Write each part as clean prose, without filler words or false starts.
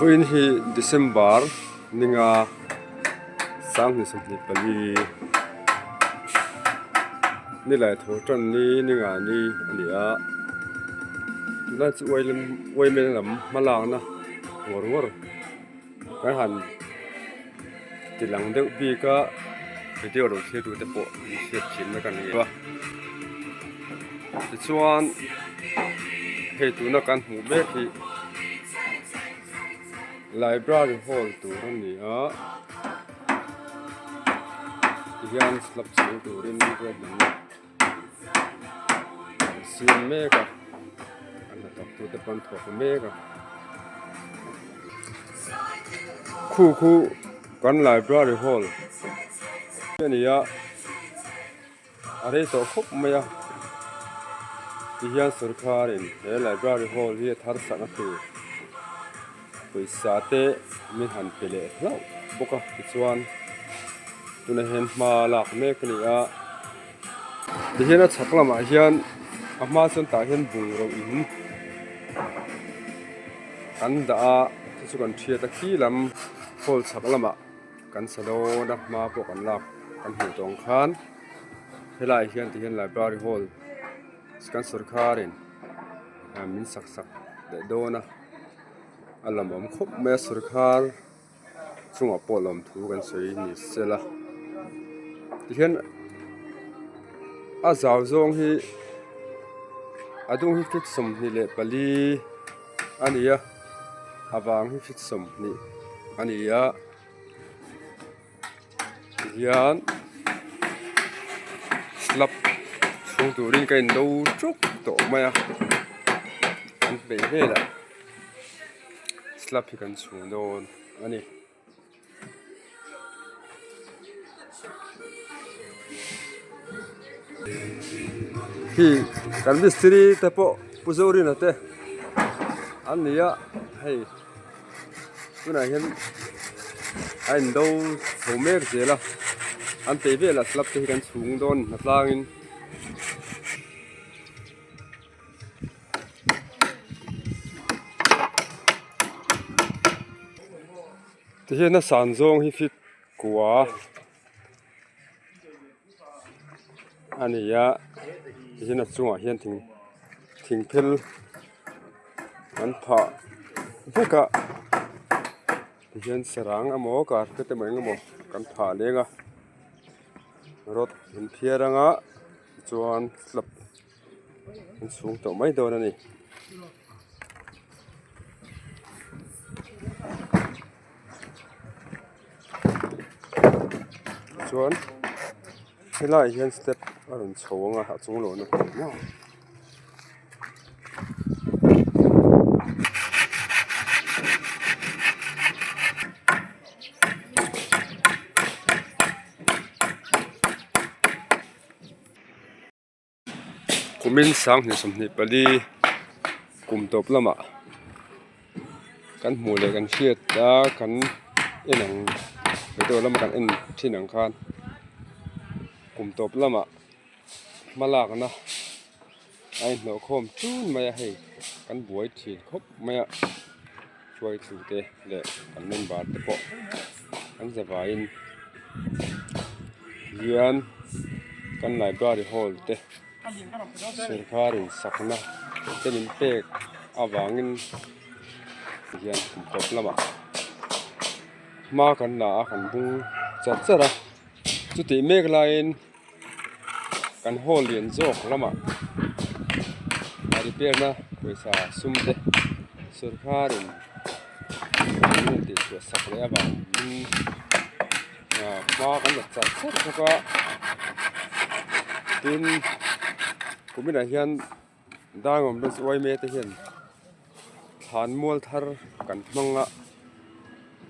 Vawiin hi December ninga 2024 nilai tho tan ni ninga ni a ni a tunlai chu uaimel lam hma lakna ngawr ngawr. Kan han ti lang deuh bik a video lo thlir tute pawh an hriat thin na ka ni a tichuan hei tuna kan hmuh mek hi library hall tur a ni a tihian slab chhung turin ruahmanna an siam mek a a hnathawk tute pawh an thawk mek a khu khu kan library hall a ni a a rei tawh khawp mai a tihian sawrkar in he library hall hi a thar sak a tur pawisa te min han pe leh hlauh bawk a tichuan tunah hian hma lak mek a ni a tihian a chhak lamah hian a hma chuan tah hian bungraw in kan dah a chu chu kan hriat a khi lam hall chhak lamah kan sa dawn a hma pawh kan lak kan hmuh tawh ang khan helaiah hian tihian library hall kan sawrkar in min sak sak leh dawn a a lawmawm khawp mai a sawrkar chungah pawh lawmthu kan sawi ni sela tihian a zau zawng hi a dung hi feet 24 a ni a a vang hi feet 20 a ni a tihian slab chhung turin ka in do ṭuk tawh mai a an peih velah slab hi kan chhung dawn a ni. Hei kan mistiri te pawh Pu Zorina te an ni a hei tunah hian a indo chho mek zel a an peih velah slab te hi kan chhung dawn hnatlangin. Tihian a san zawng hi fit kua a ni a tihian a chungah hian thing thing phel an phah vek a tihian sarang emaw carpet emaw eng emaw kan phah leng a rod an phiar anga tichuan slab. An chhung tawh mai dawn a ni. Chuan helaiah hian step a rawn chho ang a a chung lawhna tur maw. Kumin 2024 kum tawp lamah kan hmuh leh kan hriat a kan en ang video lama kan en thin ang khan kum tawp lamah hma lakna a inhnawh khawm tun mai a hei kan buai thin khawp mai a hruaitu te leh kan member te pawh an za vaiin hian kan library hall te sawrkar in sakna te min pek avangin hian kum tawp lamah hma kan la a kan bung char char a chutih mek laiin kan hall lian zawk lamah a repair na pawisa sum te sawrkar in an rawn tih chhuah sak leh avangin ah hma kan la char char bawk a tin kuminah hian Darngawm Branch yma te hian thlanmual thar kan hmang a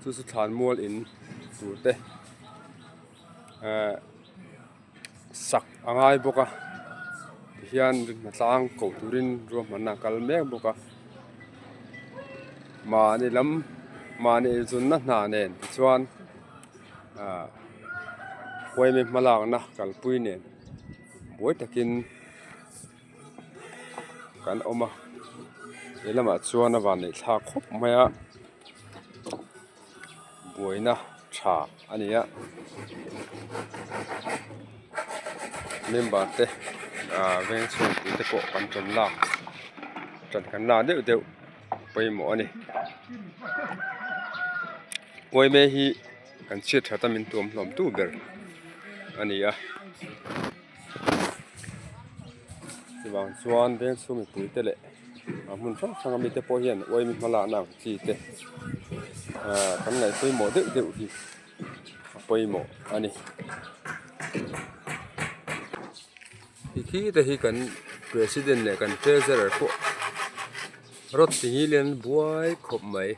chu chu thlanmual in tur te ehh sak a ngai bawk a tihian hnatlang koh turin ruahmanna a kal mek bawk a mahni lam mahni inzunna hna nen tichuan ahh yma hmalakna kalpui nen buai takin. Kan awm a he lamah chuan a van neih thlak khawp mai a. Buaina tha a ni a member te ah veng chhung pui te pawh kan ṭan lak ṭan kan lak deuh deuh pawimawh a ni uaime hi kan chhiat that a min tuam hlawm tu ber a ni a chuvang chuan veng chhung mipui te leh a hmun hrang hrang ami te pawh hian uaime hma lakna ang chi te ah kan ngaih pawimawh deuh deuh hi a pawimawh a ni. Khi te hi kan president leh kan treasurer pawh rawt ti ngil in an buai khawp mai.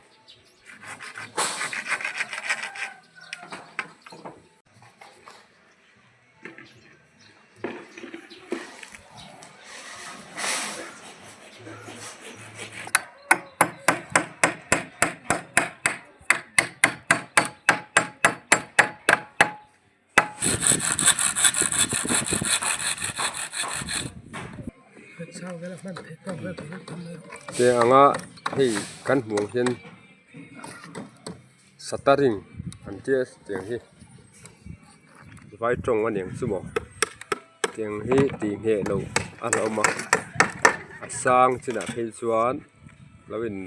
Tiang anga hei kan hmuh ang hian shuttering an tia tiang hi vai tawng a niang chu maw tiang hi tih ngheh loh a hlauhawm a a sang chinah phei chuan lo in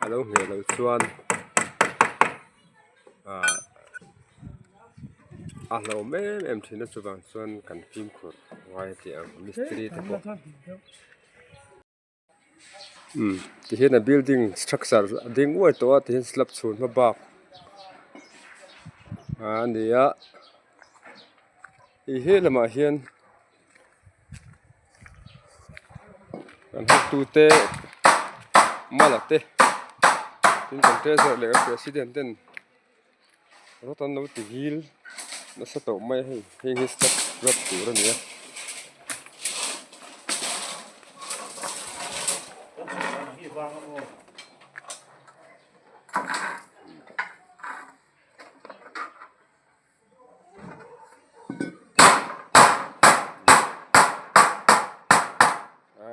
a lo ngheh loh chuan ah a hlauhawm em em thin a chuvang chuan kan fimkhur ngai a tih ang mistiri te pawh. Umm tihian a building structure a ding uai tawh a tihian slab chhun hma bak a ni a ih he lamah hian kan hotute mala te tin kan treasurer leh kan president ten rawt an lo ti hil nasa tawh mai a hei heng hi step rawt tur a ni a.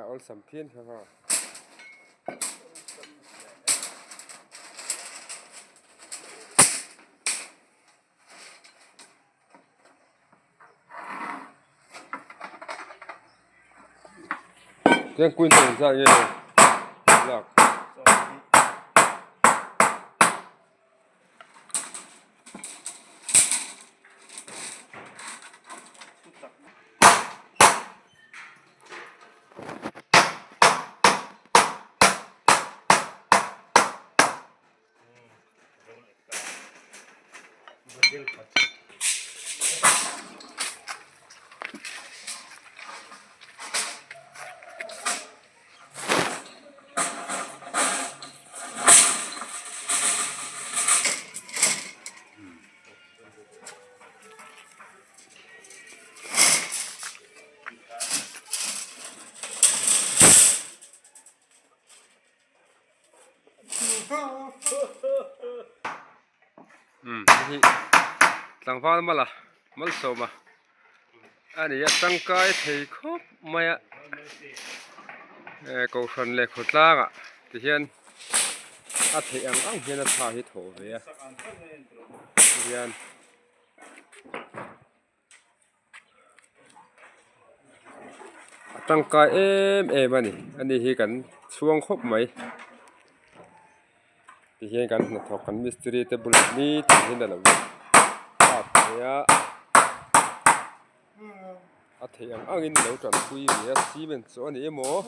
Awlsam phian kha ha. Tiang quintal zat nge lak. Umm hei hi tlangval mala malsawma a ni a tangkai thei khawp mai a eh kohhran leh khawtlangah ti hian a theih ang ang hian a tha hi thaw ve a tihian. A tangkai em em a ni ani hi kan chhuang khawp mai tihian kan hnathawk kan mistiri te bulah nitin hian a lo kap thei a a theih ang angin a lo tanpui ve a cement chu a ni emaw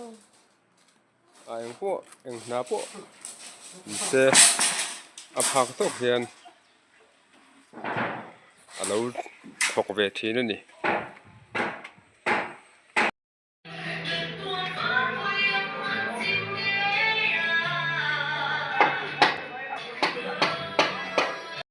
a eng pawh eng hna pawh ni se a phak tawk hian. A lo thawk ve thin a ni.